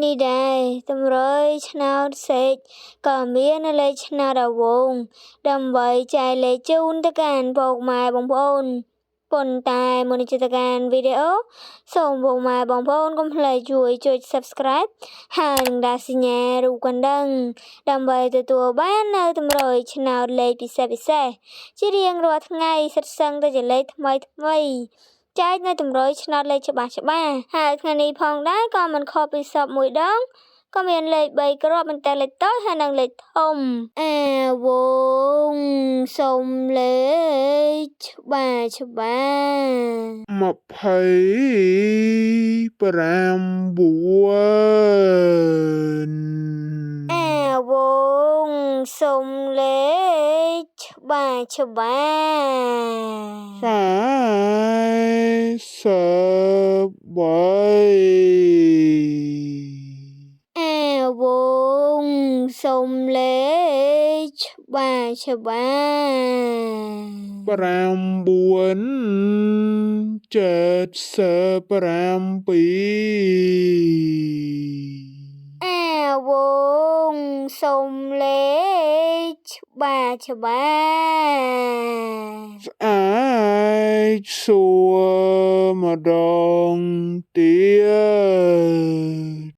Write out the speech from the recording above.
នេះដែរ តម្រុយឆ្នោតសេកក៏មាននៅលេខឆ្នោតអាវង ដើម្បីចែកលេខជូនទៅកាន់ពុកម៉ែបងប្អូន។ ប៉ុន្តែមុននឹងចូលទៅកាន់វីដេអូ សូមពុកម៉ែបងប្អូនកុំភ្លេចជួយចុច Subscribe ហើយនឹងដាក់សញ្ញារូបកណ្ដឹង ដើម្បីទទួលបាននៅតម្រុយឆ្នោតលេខពិសេសពិសេសជារៀងរាល់ថ្ងៃ សិតសឹងទៅជាលេខថ្មីថ្មី ចែកនៅតម្រុយឆ្នោតលេខច្បាស់ច្បាស់។ ហើយថ្ងៃនេះផងដែរ ក៏មិនខុសពីសពមួយដង ក៏មានលេខ3គ្រាប់ មានតែលេខតូចហើយនិងលេខធំ។ អាវងសុំលេខច្បាស់ច្បាស់ 29 អាវងសុំលេខច្បាស់ច្បាស់ 43 អាវងសុំលេខច្បាស់ច្បាស់ 9 77 អាវងសុំលេខច្បាស់ច្បាស់ ស្អែកសួរម្ដងទៀ